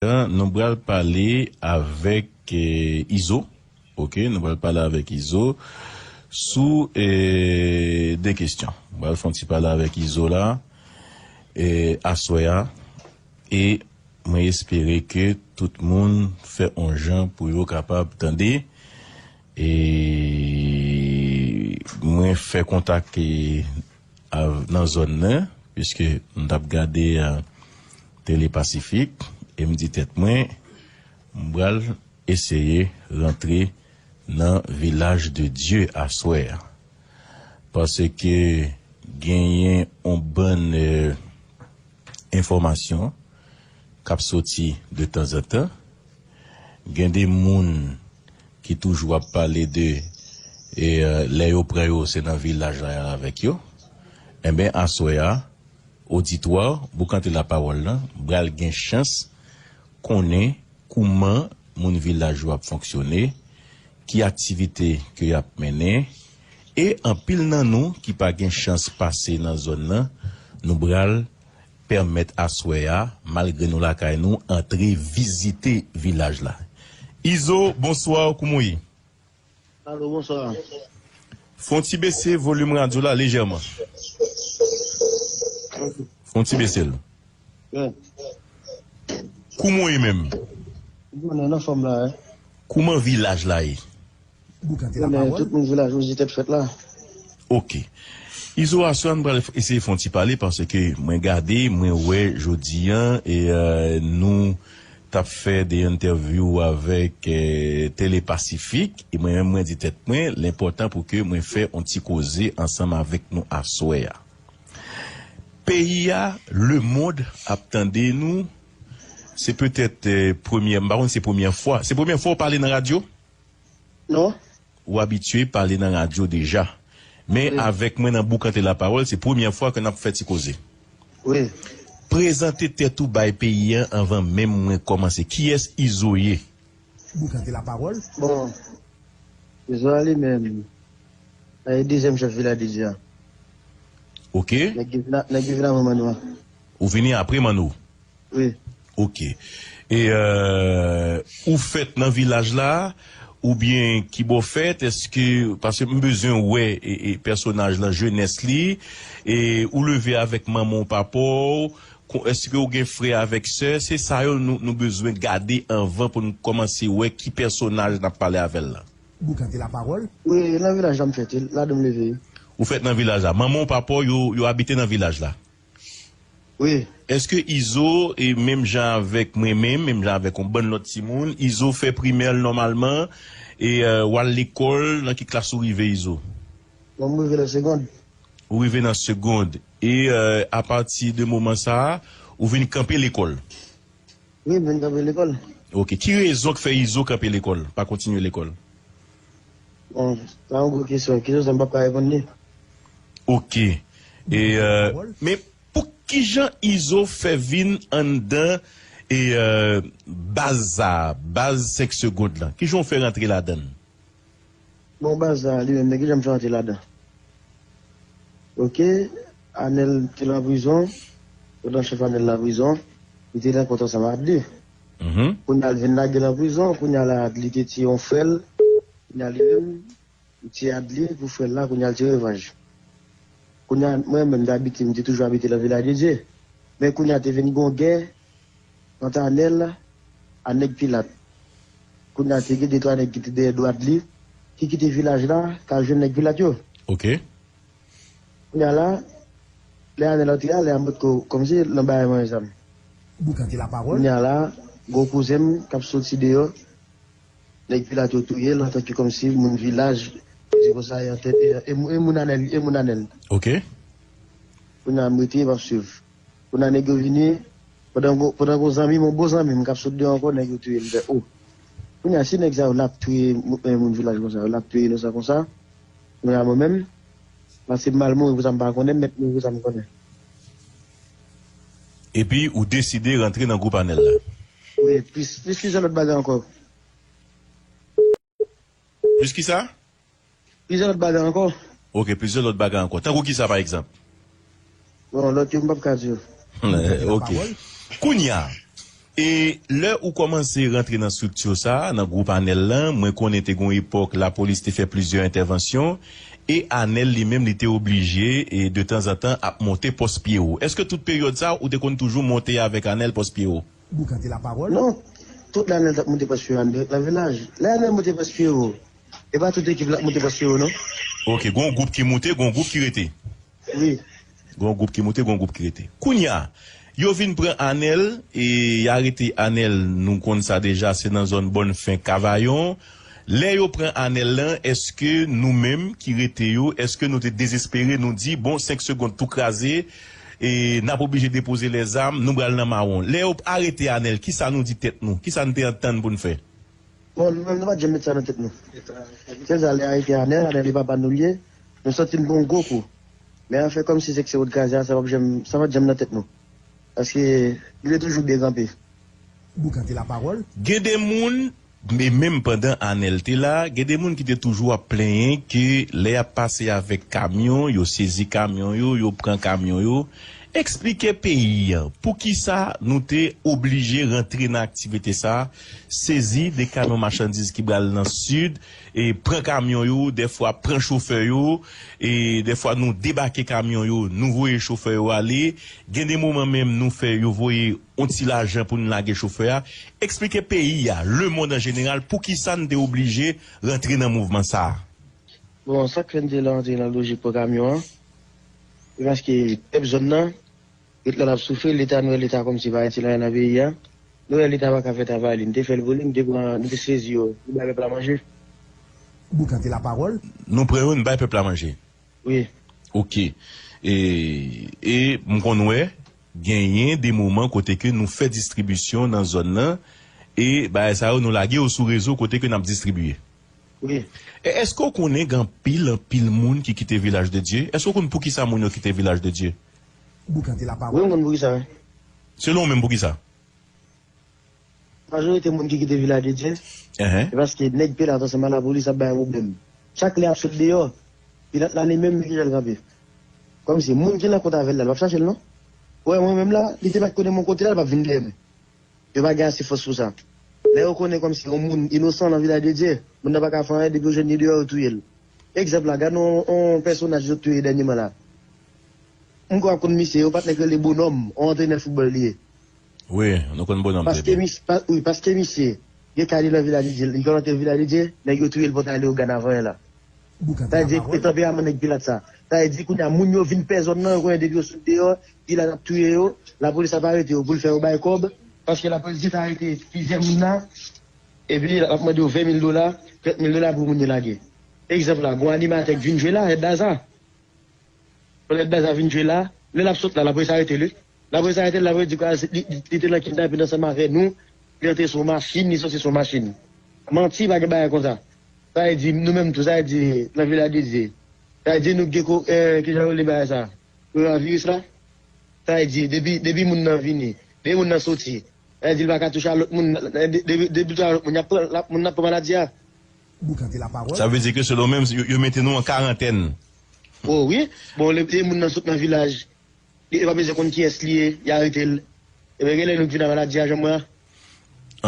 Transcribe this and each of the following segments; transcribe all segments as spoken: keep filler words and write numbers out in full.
An, nou pral pale avèk eh, Izo. Ok, nou pral pale avèk Izo sou eh, de kesyon. Nou pral fè yon ti pale avèk Izo la eh, aswè a. E mwen espere ke tout moun fè yon jan pou yo kapab tande. E mwen fè kontak eh, av- nan zòn nan, piske m t ap gade eh, Tele Pasifik, e m di tèt mwen, m pral eseye rantre nan Vilaj de Dye aswè a. Paske genyen yon bann eh, enfòmasyon k ap soti de tanzantan. Gen de moun ki toujou ap pale de e, eh, lè yo pran yo, se nan vilaj la y al avèk yo. Enben, aswè a, oditwa, Boukante Lapawòl lan, pral gen chans konnen kouman moun vilaj yo ap fonksyone, ki aktivite ke y ap mennen, e anpil nan nou ki pa gen chans pase nan zòn nan, nou pral pèmèt aswè a, malgre nou lakay nou, antre vizite vilaj la. Izo, bonswa, kouman w ye? Alo, bonswa. Fè yon ti bese volim radyo la lejèman. Fè yon ti bese l. Byen. Kouman w ye menm? Mwen nan fòm la, wi. Kouman vilaj la ye? Konnen tout moun vilaj yo di tèt fèt la. Ok. Izo, aswè a, nou pral eseye fè yon ti pale, paske mwen gade, mwen wè jodi a, e eh, nou t ap fè de entèvyou avèk eh, Tele Pasifik, e mwen menm mwen di tèt mwen, l enpòtan pou ke mwen fè yon ti koze ansanm avèk nou aswè a. Peyi a, lemonn ap tande nou, se petèt eh, premyè, m pa konn si se premyè fwa. Se premyè fwa w pale nan radyo? Non. Ou abitye pale nan radyo deja. Men avèk mwen nan Boukante Lapawòl, se premyè fwa ke n ap fè ti koze. Wi. Prezante tèt ou bay peyi a anvan menm mwen kòmanse. Kiyès Izo ye? Boukante Lapawòl. Bon, Izo a li menm, se dezyèm chèf Vilaj de Dye a. Ok. Nèg yo vin a- nèg yo vin avan Manno a. Ou vini apre Manno? Wi. Ok. E euh, ou fèt nan vilaj la, oubyen kibò w fèt? Èske, paske m bezwen wè e, e, pèsonaj lan, jenès li, e ou leve avèk manman w, papa w, èske w gen frè avèk sè? Se sa yo nou, nou bezwen gade anvan pou nou kòmanse wè ki pèsonaj n ap pale avè l lan. Boukante Lapawòl. Wi, nan vilaj la m fèt, ladan m leve. Ou fèt nan vilaj la. Manman w, papa w, yo, yo abite nan vilaj la? Wi. Èske Izo, e menm jan avèk mwen menm, menm jan avèk yon bann lòt timoun, Izo fè primè l nòmalman, e euh, w al lekòl, nan ki klas ou rive, Izo? Bon, m rive nan segond. Ou rive nan segond. E euh, apati de moman sa a, ou vin kanpe lekòl? Wi, m vin kanpe lekòl. Ok. Ki rezon k fè Izo kanpe lekòl, pa kontinye lekòl? Bon, sa yon gwo kesyon. Kesyon sa m p ap ka reponn li. Ok. E, euh, men pou kijan Izo fè vin anndan e euh, baz sa, baz senk segond lan? Kijan w fè rantre ladan l? Bon, baz sa li menm, men kijan m fè rantre ladan? Ok, Anèl te nan prizon, pandan chèf Anèl nan prizon, li te rankontre ansanm ak Adli. Mhm. Kounye a, l vin lage l nan prizon, kounye a la, Adli te tiye yon frè l, kounye a, li menm, li tiye Adli pou frè l la, kounye a, l te revanj. Kounye a, mwen menm, m te abite, m te toujou abite nan Vilaj de Dye. Men kounye a, te vin gen yon gè ant Anèl ak nèg Pilat. Kounye a, te gen de twa nèg ki te dèyè dwat li, ki kite vilaj la, k al jwenn nèg Pilat yo. Ok. Kounye a la, lè Anèl antre a, lè a m potko, kòmsi, nan bagay manje zam. Boukante Lapawòl. Kounye a la, gwo kouzen m k ap soti deyò, nèg Pilat yo touye l antanke kòmsi moun vilaj, di konsa, e antè-, e, e, e moun Anèl, e moun Anèl. Ok. Kounye a, m rete, m ap swiv. Kounye a nèg yo vini, pandan gwo- pandan gwo zanmi m, yon bon zanmi m k ap sot deyò ankò, nèg yo touye l. M fè, o. Kounye a, si nèg sa yo l ap touye mou- eh, moun vilaj konsa, yo l ap touye inosan konsa, kounye a mwen menm, pase m al mouri pou sa m pa konnen, m mèt mouri pou sa m konnen. Epi ou deside rantre nan gwoup Anèl la? Wi, plis, plis plizyè lòt bagay ankò. Plis ki sa? Plizyè lòt bagay ankò. Ok, plizyè lòt bagay ankò. Tankou ki sa, pa egzanp? Bon, lòt yo, m p ap ka di yo. Ok. Kounye a, E lè ou kòmanse rantre nan estrikti sa a, nan gwoup Anèl lan, mwen konnen te gen yon epòk lapolis te fè plizyè entèvansyon, e Anèl li menm li te oblije, e de tanzantan, ap monte pòs Pyero. Èske tout peryòd sa a, ou te konn toujou monte avèk Anèl pòs Pyero? Boukante lapawòl. Non, tout lane l t ap monte pòs Pyero, Anèl t nan vilaj. Lè Anèl monte pòs Pyero, e pa tout ekip la ap monte pòs Pyero, non. Ok, gon gwoup ki moute, gon gwoup ki rete. Wi. Gon gwoup ki moute, gon gwoup ki rete. Kounye a, yo vin pran Anèl, e y arete Anèl, nou konn sa deja, se nan zòn Bòn Fen, Kavayon. Lè yo pran Anèl lan, èske nou menm ki rete yo, èske nou te dezespere, nou di, bon, senk segonn, tou kraze, e n ap oblije depoze lèzam, nou pral nan mawon. Lè yo arete Anèl, kisa nou di tèt nou? Kisa n te antann pou n fè? Bon, nou menm, nou pa t janm met sa nan tèt nou. Sèl sa, lè arete Anèl, Anèl e papa nou l ye, nou santi n pran yon gwo kou. Men afè kòmsi sèk se wòd kraze a, sa p ap janm, sa pa t janm nan tèt nou. Paske nou te toujou byen kanpe. Boukante lapawòl. Gen de moun, e menm pandan Anèl te la, gen de moun ki te toujou ap plenyen ke lè y ap pase avèk kamyon, yo sezi kamyon yo, yo pran kamyon yo. Eksplike peyi a, poukisa nou te oblije rantre nan aktivite sa a, sezi de kamyon machandiz ki pral nan sid, e pran kamyon yo, dèfwa pran chofè yo, e dèfwa nou debake kamyon yo, nou voye chofè yo ale. Gen de moman menm nou fè yo voye yon ti lajan pou n lage chofè a. Eksplike peyi a, lemonn an jeneral, poukisa n te oblije rantre nan mouvman sa a. Bon, sa k fè n te la antre nan lojik pran kamyon an, se paske pèp zòn nan, ret la l ap soufri, Leta, nou wè Leta kòmsi pa itil anyen nan peyi a. Nou wè Leta pa ka fè travay li. Nou te fè l vole, nou te pran, nou te sezi yo, nou bay pèp la manje. Boukante lapawòl. Nou pran yo, nou bay pèp la manje. Wi. Ok. E, e m konn wè, genyen de moman kote ke nou fè distribisyon nan zòn nan, e bagay sa yo, nou lage yo sou rezo kote ke n ap distribiye. Wi. E èske w konnen gen anpil, anpil moun ki kite Vilaj de Dye? Èske w konn poukisa moun yo kite Vilaj de Dye? Boukante lapawòl. Wi, m konn poukisa, wi. Selon w menm, poukisa? Majorite moun ki kite Vilaj de Dye, se paske nèg Pilat ansanm ak lapolis ap ba yo pwoblèm. Chak lè y ap sot deyò, Pilat la li menm, li ki jan l kanpe. Kòmsi moun ki nan kont avè l la, l p ap chache l non. Ou wè mwen menm la, li te mèt konnen mwen kote la, l p ap vin dèyè mwen. Yo pa gen ase fòs pou sa. Lè yo konnen kòmsi yon moun inosan nan Vilaj de Dye, moun nan pa ka fè anyen, depi yo jwenn li deyò, yo touye l. Egzanp la, gade yon, yon pèsonaj yo touye dènyèman la. M kwè w ap konn misye, yon patnè k rele Bonòm, yon antrenè foutbòl li ye. Wi, nou konn Bonòm trè byen. Paske misye, pa, wi, paske misye gen kay li nan Vilaj de Dye, li vòlonte Vilaj de Dye, nèg yo touye l pote ale Ogàn avan yè la. Sa vle di, e tanperaman nèg Pilat sa. Sa vle di, kounye a, moun yo vin pè zòn nan, yo konnen depi yo sot deyò, Pilat ap touye yo, lapolis ap arete yo pou l fè yo bay kòb, paske lapolis gentan arete plizyè moun la, epi l ap mande yo ven mil dola, trant mil dola pou moun yo lage. Egzanp la, gon animatè k vin jwe la, Èd Daza. Lè Daza vin jwe la, lè l ap sot la, lapolis arete li. Lapolis arete l, lapolis di kwa li, li, li te nan kidnapin ansanm avè nou, li antre sou yon machin, li soti sou yon machin. Manti, pa gen bagay konsa. Sa vle di, nou menm tou, sa vle di, nan Vilaj de Dye. Sa vle di, nou gen ko, eh, kijan yo rele bagay sa? Kowonaviris la? Sa vle di, depi, depi moun nan vini, depi moun nan soti, sa vle di, li pa ka touche a lòt moun, de-, depi, depi l touche a lòt moun, y ap pran, l ap, moun nan ap pran maladi a. Boukante lapawòl. Sa vle di ke selon menm, yo, yo mete nou an karantèn. O wi. Bon, lè, lè moun nan sot nan vilaj, li pa bezwen konn kiyès li ye, y arete l. Ebyen, genlè nou k vin a maladi a, jan m wè a.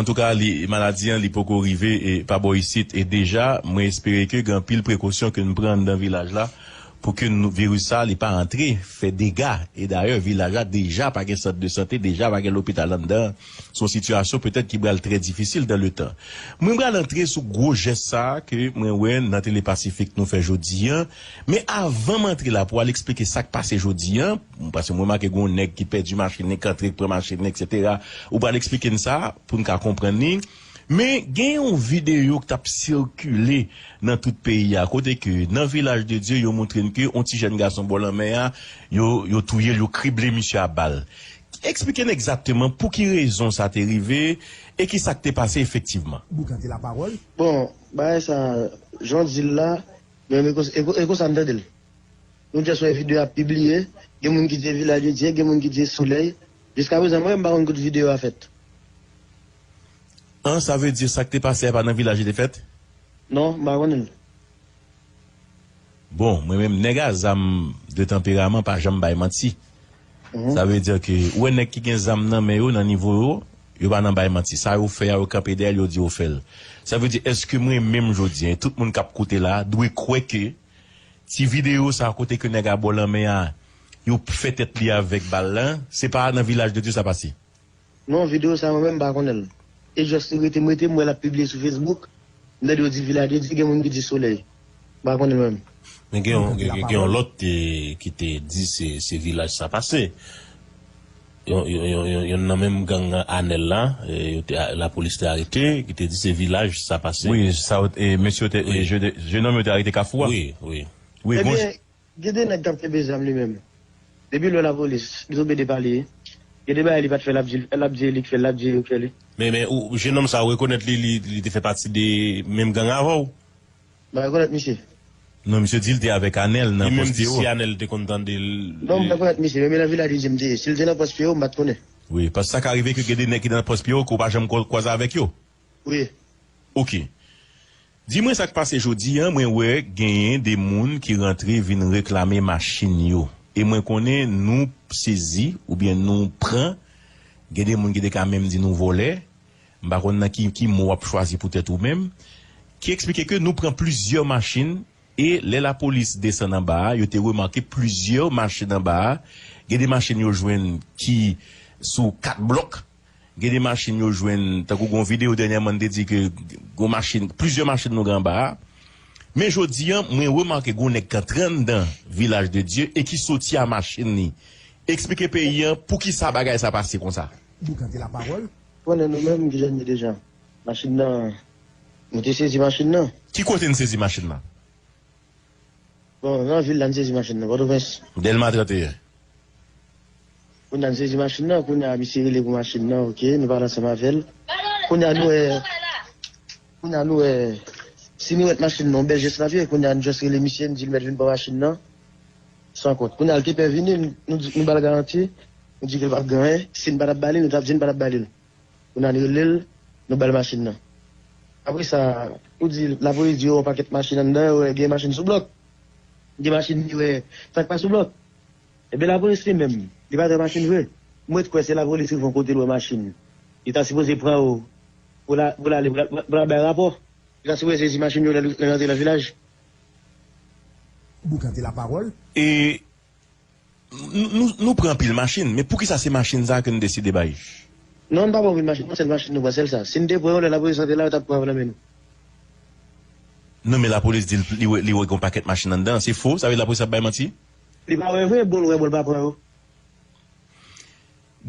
Antouka, li, maladi an, li poko rive, e, pa bò isit. E deja, mwen espere ke gen anpil prekosyon ke n pran anndan vilaj la pou ke nou, viris sa, li pa antre, fè dega. E dayè, vilaj la deja pa gen sant de sante, deja pa gen lopital anndan. Se yon sitiyasyon petèt ki pral trè difisil dans le temps. Mwen pral antre sou gwo jès sa a ke mwen wè nan Tele Pasifik nou fè jodi a. Men avan m antre la pou al eksplike sa k pase jodi a, paske mwen remake gen yon nèg ki pèdi machin li, k antre, k pran machin li, etsetera. Ou pral eksplike n sa pou n ka konprann li. Men gen yon videyo k t ap sikile nan tout peyi a, kote ke nan Vilaj de Dye, yo montre n ke yon ti jèn gason bò lanmè a, yo, yo touye l, yo krible misye a bal. Eksplike n egzakteman pou ki rezon sa te rive e ki sa k te pase efektivman. Boukante lapawòl. Bon, bagay sa, jan w di l la, men, men, e kon-, e kon-, e konsa m tande l. Nou jis wè videyo a pibliye, gen moun ki di e Vilaj de Dye, gen moun ki di e Solèy. Jiskaprezan, mwen menm, m pa konn kote videyo a fèt. An, sa vle di sa k te pase a pa nan vilaj li te fèt? Non, m pa konnen l. Bon, mwen menm, nèg a zam de tanperaman pa janm bay manti. Mhm. Sa vle di ke, ou wè nèg ki gen zam nan men yo, nan nivo yo, Yo pa nan bay manti. Sa yo fè a, yo kanpe dèyè l, yo di yo fè l. Sa vle di, èske mwen menm jodi a, e tout moun k ap koute la, dwe kwè ke ti videyo sa kote ke nèg a bò lanmè a, yo fè tèt li avèk bal lan, se pa nan Vilaj de Dye sa pase? Non, videyo sa mwen menm m pa konnen l. E jis li rete, m rete, m wè l ap pibliye sou Facebook. M tande yo di Vilaj de Dye, gen moun ki di Solèy. M pa konnen menm. Men gen yon, gen, gen, gen yon lòt te, ki te di se, se Vilaj sa pase. Yon, yon, yon, yon, yon nan menm gang Anèl la, e, yo te, lapolis te arete, ki te di se Vilaj sa pase. Wi, sa, e, mesye yo te, wi, e, je, jenòm yo te arete Kafou a. Wi, wi. Wi, bon. Ebyen, gen de nèg k ap kenbe zam li menm. Depi lè lapolis, li tonbe de pa li. Gen de bagay li pa t fè, l ap di, l ap di e li k fè l, l ap di e yo k fè li. Men, men, ou, jenòm sa, ou rekonèt li, li, li te fè pati de menm gang avè w? M pa rekonèt misye. Non, misye di l te avèk Anèl nan Pòs Pyewo. Li menm di si Anèl te konn tande l. Non, m pa rekonèt misye, men nan Vilaj de Dye m te ye. Si l te nan Pòs Pyewo, m pa t konnen. Wi, paske sa ka rive ke gen de nèg ki nan Pòs Pyewo ke w pa janm kwa-, kwaze avèk yo. Wi. Oke. Di mwen sa k pase jodi a, mwen wè genyen de moun ki rantre vin reklame machin yo. E mwen konnen nou sezi oubyen nou pran, gen de moun ki te ka menm di nou vòlè, m pa konn nan ki, ki mo w ap chwazi poutèt ou menm, ki eksplike ke nou pran plizyè machin e lè lapolis desann anba a, yo te remake plizyè machin anba a, gen de machin yo jwenn ki sou kat blòk, gen de machin yo jwenn, tankou gon videyo dènyèman te di ke gon machin, plizyè machin nou gen anba a. Men jodi a, mwen remake gon nèg k antre anndan Vilaj de Dye e ki soti a machin li. Eksplike peyi a poukisa bagay sa pase konsa. Boukan de lapawòl. Konnen nou menm ki jan n ye deja. Machin nan, nou te sezi machin nan. Ki kote n sezi machin nan? Bon, nan vil la, n sezi machin nan, Pòtoprens. Dèlma trannteyen. Kounye a, n sezi machin nan, kounye a, misye rele pou machin nan, oke, nou pale ansanm avè l. Kounye a, nou wè, kounye a, nou wè, si nou wè machin nan, yon bèl jès l ap ye, kounye a, n just rele misye, n di l mèt vin pran machin nan, san kont. Kounye a, l te pè vini, nou di, nou ba l garanti, nou di ke l p ap gen anyen, si n pa t ap ba li, nou t ap di n pa t ap ba li l. Kounye a n rele l, nou ba l machin nan. Apre sa, ou di, lapolis di yo yon pakèt machin anndan, yo wè gen machin sou blòk. Gen machin li wè, sa k pa sou blòk. Ebyen, lapolis li menm, li pa t wè machin vre. M ret kwè se lapolis rive yon kote l wè machin. Li ta sipoze pran yo pou l a-, pou l ale, pou l a-, pou l al bay rapò. Li ta sipoze sezi machin yo lè l, lè l rantre nan vilaj. Boukan de lapawòl. E Nou, nou, nou pran anpil machin, men poukisa se machin sa a ke n deside bay? Non, n pa pran anpil machin, yon sèl machin nou pran, sèl sa. Si n te pran yon lè lapolis rantre la, yo t ap pran nan men nou. Non, men lapolis di l, li wè, li wè gen yon pakèt machin anndan. Se fo, sa vle di lapolis ap bay manti? Li pa wè vre, bon l wè, bon l pa pran yo.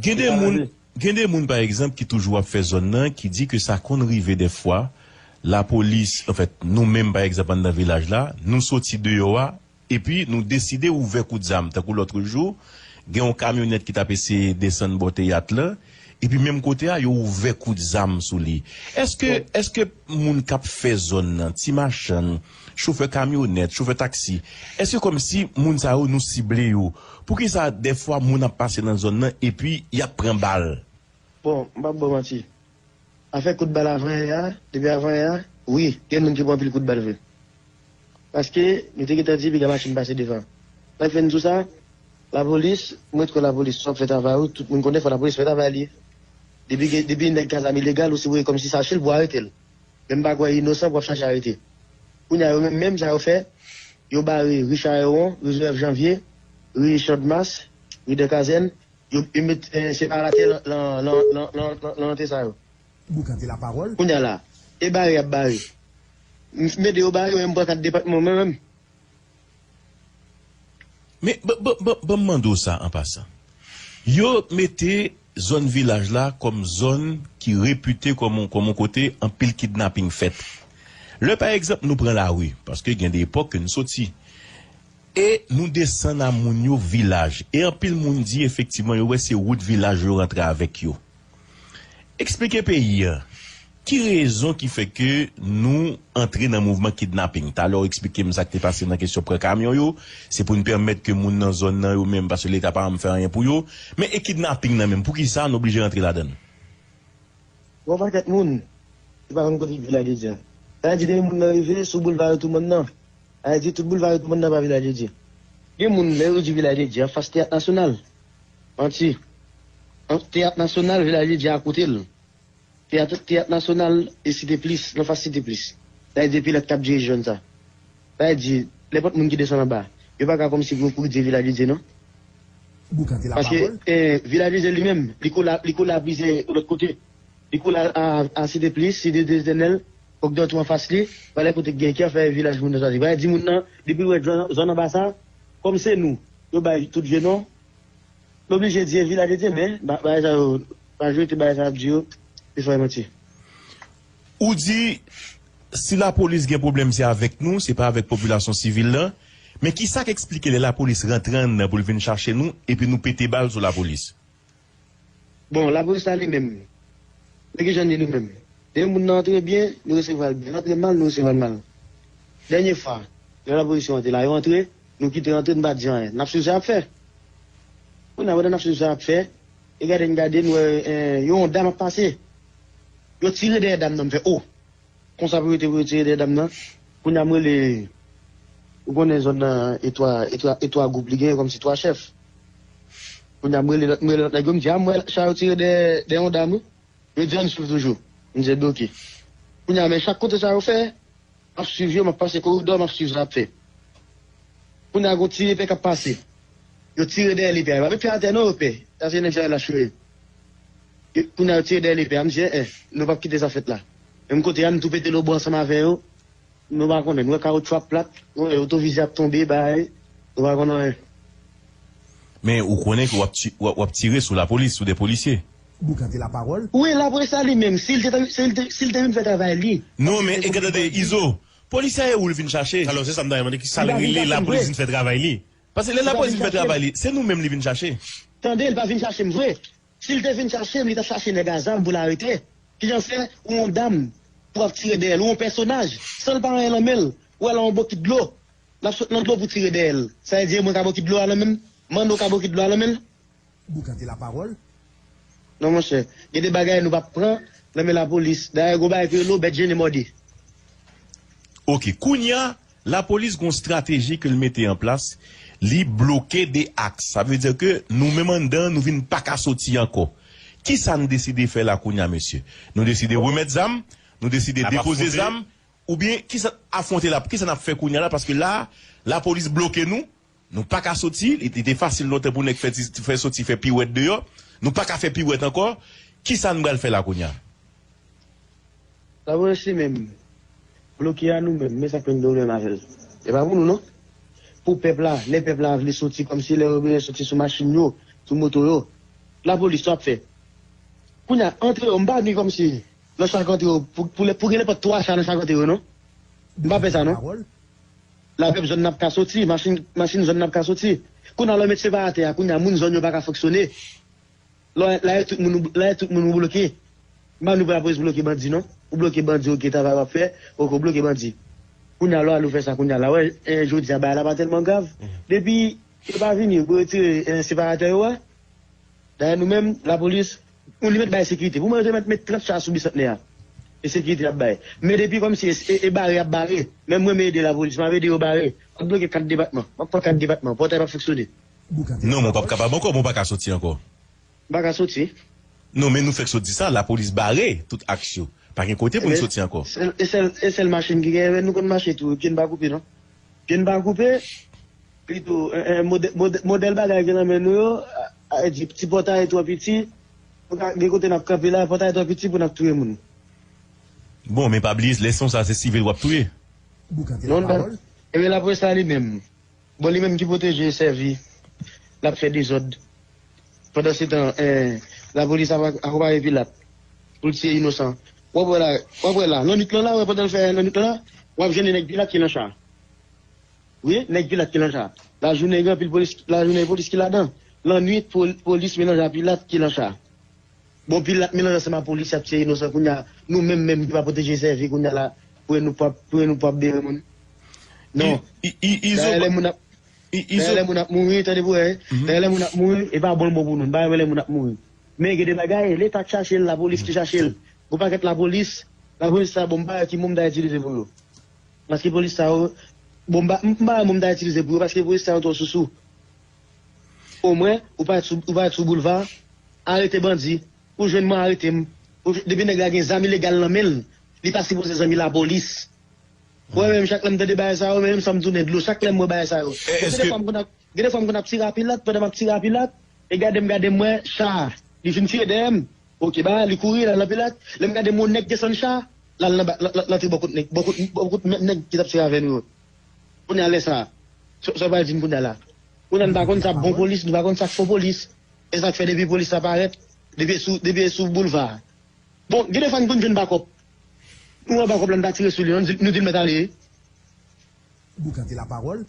Gen de moun, gen de moun, pa egzanp, ki toujou ap fè zòn nan, ki di ke sa konn rive dèfwa, lapolis, anfèt, nou menm, pa egzanp, anndan vilaj la, nou soti deyò a, epi nou deside ouvè kout zam. Tankou lòt jou, gen yon kamyonèt ki t ap eseye desann bò teyat lan, epi menm kote a, yo ouvè kout zam sou li. Èske, èske moun k ap fè zòn nan, ti machann, chofè kamyonèt, chofè taksi, èske kòmsi moun sa yo, nou sible yo? Poukisa dèfwa moun ap pase nan zòn nan epi y ap pran bal? Bon, m p ap ba w manti. Afè kout bal avanyè a, depi avanyè a, wi, gen moun ki pran anpil kout bal vre. Paske nou te gentan di piga machin pase devan. Sa k fè n di w sa, lapolis, mwen kwè lapolis, sa w ap fè travay ou, tout moun konnen fò lapolis fè travay li. Depi gen, depi nèg ka zam ilegal, ou sipoze kòmsi sache l pou w arete l. Men m pa kwè inosan pou w ap chache arete. Kounye a, yo menm, menm sa yo fè, yo bare ri Chayewon, ri Jozèf Janvye, ri Chandmas, ri Dèkazèn, yo, yo met, eh, separatè lan, lan, lan antre sa yo. Boukan de lapawòl. Kounye a la, e bare y ap bare. M, m ede yo bare, men m pran kat depatman mwen menm. Men, ban, ban, ban, ban m mande w sa an pasan. Yo mete zòn vilaj la kòm zòn ki repite kòm yon, kòm yon kote anpil kidnaping fèt. Lè, pa egzanp, nou pran lari, paske gen de epòk ke n soti, e nou desann a moun yo vilaj. E anpil moun di, efektivman, yo wè se wout vilaj yo rantre avèk yo. Eksplike peyi a. Ki rezon ki fè ke nou antre nan mouvman kidnaping? Talè w eksplike m sa k te pase nan kesyon pran kamyon yo. Se pou n pèmèt ke moun nan zòn nan yo menm, paske Leta pa janm fè anyen pou yo. Men e kidnaping nan menm, poukisa n oblije rantre ladan l? Gon pakèt moun ki pa konn kote Vilaj de Dye a. Sa vle di depi moun nan rive sou boulva yo tou moun nan. Sa vle di tout boulva yo tou moun nan pa Vilaj de Dye. Gen moun lè yo di Vilaj de Dye anfas Teyat Nasyonal. Manti. An, Teyat Nasyonal, Vilaj de Dye akote l. Teyat, Teyat Nasyonal e Site Plis, nan fas Site Plis. Sa vle di Pilat k ap dirije zòn sa. Sa vle di, nenpòt moun ki desann anba, yo pa ka kòmsi pou, pou di Vilaj de Dye non. Paske eh, Vilaj de Dye li menm, li kole, li kole a plizyè lòt kote. Li kole a, a, a Site Plis, Site Letènèl, Kòk Dòtou anfas li, pa lè kote k gen kè fè Vilaj moun nan soti. Sa vle di moun nan, depi l wè zòn, zòn anba sa, kòm se nou, yo bay tout je non, l oblije di e Vilaj de Dye, men ba- bagay sa yo, pa jete bagay sa ap di yo, se fè manti. Ou di, si lapolis gen pwoblèm, se avèk nou, se pa avèk popilasyon sivil lan. Men ki sa k eksplike lè lapolis rantre anndan pou l vin chache nou, epi nou pete bal sou lapolis? Bon, lapolis la li menm, men ki jan n ye nou menm? Lè moun nan antre byen, nou resevwa l byen. L antre mal, nou resevwa l mal. Dènye fwa, lè lapolis yo antre la, yo antre, nou kite yo antre, nou pa di anyen. N ap swiv sa y ap fè. Kounye a, pandan n ap swiv sa y ap fè, e gade n gade, n wè eh, yon dam ap pase. Yo tire dèyè dam nan, m fè o! Konsa pou yo te pou yo tire dèyè dam nan. Kounye a, m rele, ou konnen zòn nan, e twa, e twa, e twa gwoup li genyen, kòmsi twa chèf. Kounye a, m rele lòt, m rele lòt nèg yo, m di, a, m wè sa yo tire dèyè, dèyè yon dam, wi. Yo di, ann swiv toujou. M di, ebyen, oke. Kounye a, men chak kote sa yo fè, m ap swiv yo, m ap pase koridò, m ap swiv sa y ap fè. Kounye a, gon ti lepè k ap pase. Yo tire dèyè lepè a. Yo pa met pye atè non, yo pè. Sa se nèg sa yo lach yo ye. Yo- Kounye a, yo tire dèyè lepè a. M di, en, en, nou p ap kite sa fèt la. Menm kote a, nou tou pete lobo ansanm avè yo. Nou pa konnen. Nou wè kawotchou ap plat. Nou wè otovizye ap tonbe, bay. Nou pa konnen anyen. Men ou konnen ke w ap, ti- w ap, w ap tire sou lapolis, sou de polisye. Boukante lapawòl. Wi, lapolis la li menm, si l te, si l te, si l te vin fè travay li. Non, men e gade, Izo, polisye a e ou l vin chache? Alò, se sa m ta mande, ki sa l rele lapolis vin fè travay li? Paske lè lapolis vin fè travay li, se nou menm li vin chache. Tande, li pa vin chache m vre. Si l te vin chache m, li t ap chache nèg a zam pou l arete. Kijan fè ou yon dam pou ap tire dèyè l, ou yon pèsonaj, san l pa anyen nan men l, ou al yon bokit dlo, l ap sot nan dlo pou tire dèyè l. Sa vle di e mwen ka bokit dlo a nan men m? Manno ka bokit dlo a nan men l? Boukante lapawòl. Non, monchè. Gen de bagay nou p ap pran nan men lapolis. Dayè, gon bagay ki rele w bèt jennen mòde. Ok, kounye a, lapolis gon strateji ke l mete an plas, li bloke de aks. Sa vle di ke nou menm anndan, nou vin pa ka soti ankò. Kisa n deside fè la kounye a, mesye? Nou deside remèt zam, nou deside depoze zam, oubyen kisa afwonte la, kisa n ap fè kounye a la, paske la, lapolis bloke nou, nou pa ka soti, li li te fasil lontan pou nèg fè, ti- fè soti, fè piwèt deyò, nou pa ka fè piwèt ankò, kisa n pral fè la kounye a? Lapolis li menm, bloke a nou menm, men sa k fè n gen pwoblèm avè l. E pa pou nou non. Pou pèp la, lè pèp la vle soti kòmsi lè yo bezwen soti sou machin yo, sou moto yo, lapolis sa w ap fè? Kounye a, antre yo, m pa ni kòmsi nan chak antre yo, pou, pou, pou gen nenpòt twa cha nan chak antre yo non. M pa fè sa non. Lapèp zòn n ap ka soti, machin, machin zòn n ap ka soti. Kounye a, lè w met separatè a, kounye a, moun zòn yo pa ka fonksyone. Lè w- lè tout moun, lè tout moun ou bloke. M pa nou pou lapolis bloke bandi non. Ou bloke bandi, oke, travay w ap fè, oke, ou bloke bandi. Kounye a, lè w al ou fè sa, kounye a, la, wè, eh, jodi a, bagay la pa tèlman grav. Depi yo pa vini pou retire eh, separatè yo a, dayè nou menm, lapolis, nou li mèt bay sekirite. Pou mwen, yo te mèt met trant cha sou Bisantnè a. E sekirite y ap bay. Men depi kòmsi e, e, e bare y ap bare, menm mwen, m ede lapolis, m ap ede yo bare. M ap bloke kat depatman. M ap pran kat depatman. Pòtay p ap fonksyone. Non, men w p ap kapab ankò, men w pa ka soti ankò. M pa ka soti. Non, men nou fèk sot di sa, lapolis bare tout aks yo. Pa gen kote pou n soti ankò. Sèl, e sèl, e sèl machin ki genyen, men nou konn mache tou, pye n pa koupe non. Pye n pa koupe, pito, eh, eh, modè- modè- modèl bagay ki nan men nou yo, a- a- di ti pòtay twò piti, nou ka- gen kote n ap kanpe la, pòtay twò piti pou n ap touye moun. Bon, men pa bliye, lè se konsa, se sivil w ap touye. Boukante lapawòl. Ebyen, lapolis la li menm, bon, li menm ki pwoteje e sèvi, l ap fè dezòd. Pandan se tan, eh, lapolis ap akonpaye Pilat pou l tiye inosan. W ap wè la, w ap wè la, lannwit lan la, wè pandan l fè lannwit lan la, w ap jwenn nèg Pilat ki nan cha. Wi, nèg Pilat ki nan cha. Lajounen gen anpil polis, lajounen polis ki ladan. Lannwit, pol- polis melanje a Pilat ki nan cha. Bon, Pilat melanje ansanm a polis, y ap tiye inosan kounye a. Nou menm menm ki pa pwoteje sèvi kounye a la, pou nou p ap, pou nou p ap bere moun. Non. Dayè lè moun ap, dayè lè moun ap mouri, tande pou wè, dayè lè moun ap mouri, e pa bon bon pou nou, n pa renmen lè moun ap mouri. Men gen de bagay, Leta k chache l, lapolis ki chache l. Gon pakèt lapolis, lapolis sa bon, m pa wè ki mo m ta itilize pou yo. Paske polis sa yo, bon, m pa, m pa wè mo m ta itilize pou yo, paske polis sa yo twò sousou. Omwen, ou parèt sou, ou parèt sou boulva, arete bandi, ou jwenn mwen, arete m. Depi nèg la gen zam ilegal nan men l, li pa sipoze zanmi lapolis. Mwen menm, chak lè m tande bagay sa yo, menm san m tounen dlo, chak lè m wè bagay sa yo. Gen de fwa m konn ap, gen de fwa m konn ap tire a Pilat, pandan m ap tire a Pilat, e gade m, gade m wè cha a. Li vin tire dèyè m. Oke, ba, li kouri, l al nan Pilat. Lè m gade m wè yon nèg desann cha a, l al nan ba- l- l- l antre bò kot nèg, bò kot, bò kot menm nèg ki t ap tire avè nou yo. Kounye a lè sa a, sa sa w pral di m kounye a la? Kounye a n pa konn sa k bon polis, nou pa konn sa k fo polis. E sa k fè depi polis la parèt, depi e sou, depi e sou boulva a. Bon, gen de fwa n konn jwenn bakòp. Nou wè bakòp la, n pa tire sou li non, nou di l mèt ale. Boukante lapawòl.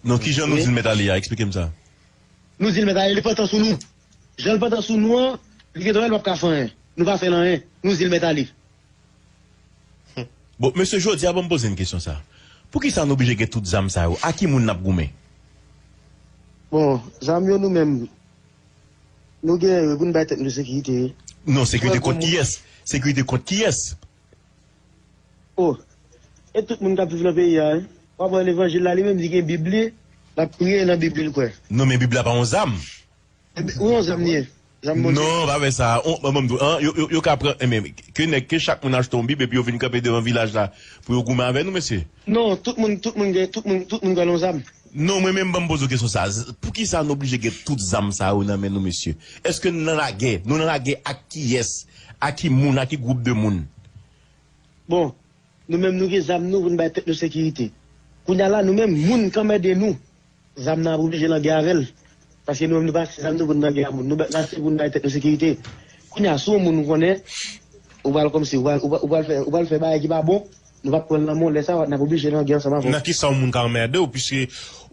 Non, kijan nou di l mèt ale a? Eksplike m sa. Nou di l mèt ale, li pantan sou nou. Jan l pantan sou nou an, li gentan wè l p ap ka fè anyen. Nou pa fè l anyen. Nou di l mèt ale. Bon, mesye, jodi a, ban m poze n kesyon sa. Poukisa n oblije gen tout zam sa yo? A ki moun n ap goumen? Bon, zam yo nou menm, nou genyen yo pou n bay tèt nou sekirite. Non, sekirite kont kiyès? Sekirite kont kiyès? Oh, e tout moun k ap viv nan peyi a, wi. W ap wè levanjil la, li menm li gen Bib li, l ap priye nan Bib li l kwè. Non, men Bib la pa yon zam. Ou yon zam li ye. Zam Bondye. Non, pa fè sa. On, ban m di w, an, yo, yo, yo ka pran, enben, ke nèg, ke chak moun achte yon Bib epi yo vin kanpe devan vilaj la pou yo goumen avè nou, mesye. Non, tout moun, tout moun gen, tout moun, tout moun gen yon zam. Non, mwen menm, ban m poze w kesyon sa. Z- Poukisa n oblije gen tout zam sa yo nan men nou, mesye? Èske n nan lagè? Nou nan lagè ak kiyès? Ak ki moun? Ak ki gwoup de moun? Bon, nou menm nou gen zam nou pou n bay tèt nou sekirite. Kounye a la, nou menm, moun k anmède nou, zam nan ap oblije nan gè avè l. Paske nou menm nou pa achte zam nou pou n nan gè a moun. Nou ba- n achte pou n bay tèt nou sekirite. Kounye a, si yon moun ou konnen, ou pral kòmsi, ou pral, ou pral, ou pral fè, ou pral fè bagay ki pa bon, nou p ap pran l nan men w. Lè sa a, n ap oblije nan gè ansanm avè w. Nan kisa yon moun ka anmède w, piske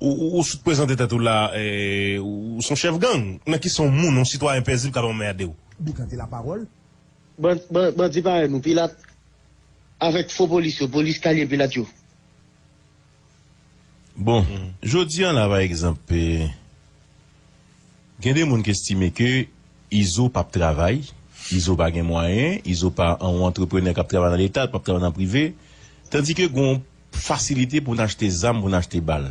ou, ou, ou sot prezante tèt ou la, e, ou, ou se yon chèf gang. Nan kisa yon moun, yon sitwayen pezib k ap anmède w? Boukante lapawòl. Ban- ban- Bandi parèy nou, Pilat, avèk fo polis yo, polis kalye Pilat yo. Bon, jodi a la, pa egzanp, e, gen de moun ki estime ke Izo p ap travay, Izo pa gen mwayen, Izo pa yon antreprenè k ap travay nan Leta, l p ap travay nan prive, tandi ke gen yon fasilite pou n achte zam, pou n achte bal.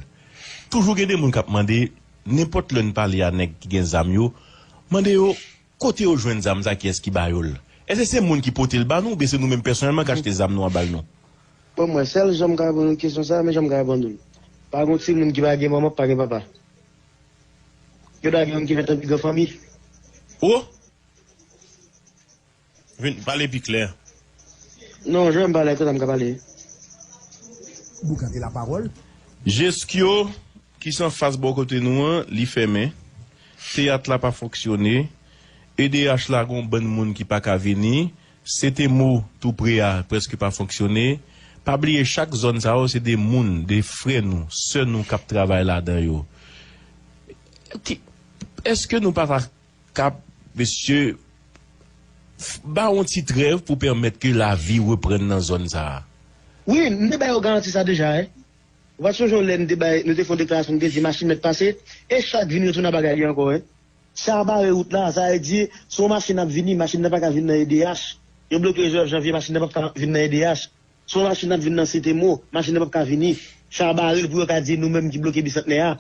Toujou gen de moun k ap mande, nenpòt lè n pale a nèg ki gen zam yo, mande yo, kote yo jwenn zam sa, kiyès ki ba yo l? Èske se moun ki pote l ba nou oubyen se nou menm pèsonèlman k achte zam nou an bay nou? Bon, mwen, sèl jan m ka reponn ou kesyon sa a, men jan m ka reponn ou l. Pa gen yon timoun ki pa gen manman, pa gen papa. Yo dwa gen youn ki fèt nan pi gran fanmi. O! Vin, pale pi klè. Non, jan m pale a, konsa m ka pale. Boukante lapawòl. Jeskyo ki sanfas bò kote nou an, li fèmen. Teyat la pa fonksyone. E D H la gen yon bann moun ki pa ka vini. Setemo tou pre a prèske pa fonksyone. Pa bliye chak zòn sa yo se de moun, de frè nou, sè nou k ap travay ladan yo. Ki, èske nou pa ta kab, mesye, f- ba yon ti trèv pou pèmèt ke lavi reprann nan zòn sa a? Wi, m te ba yo garanti sa deja, wi. Ou pa t sonje yon lè n te bay, nou te fè yon deklarasyon, nou te di machin mèt pase, e chak vin retounen a bagay li ankò, wi. Sa bare wout la, sa vle di, si yon machin ap vini, machin nan pa ka vin nan E D H. Yo bloke Jozèf Janvye, machin nan p ap ka vin nan E D H. Si yon machin ap vin nan Setemo, machin nan p ap ka vini. Cha bare l pou yo ka di nou menm ki bloke Bisantnè a.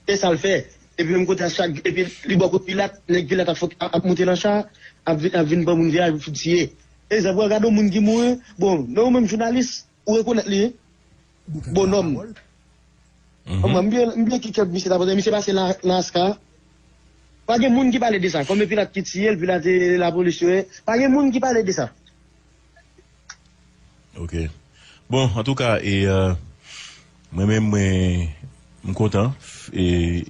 E sa l fè. Epi menm kote a chak, epi li bò kot Pilat, nèg Pilat ap fòk ap ap moute nan cha, ap vin ap vin pran moun vyaj pou fout tiye. Egzanp, w gade yon moun ki mouri, bon, men ou menm jounalis, ou rekonèt li, bonòm. Mwen, m byen, m byen ki kèk misye ta pote. Misye pase nan, nan aska. Pa gen moun ki pale de sa. Kòm e Pilat ki tiye l, Pilat e lapolis yo ye. Pa gen moun ki pale de sa. Ok. Bon, antouka, e, euh, mwen menm, mwen, m kontan. E,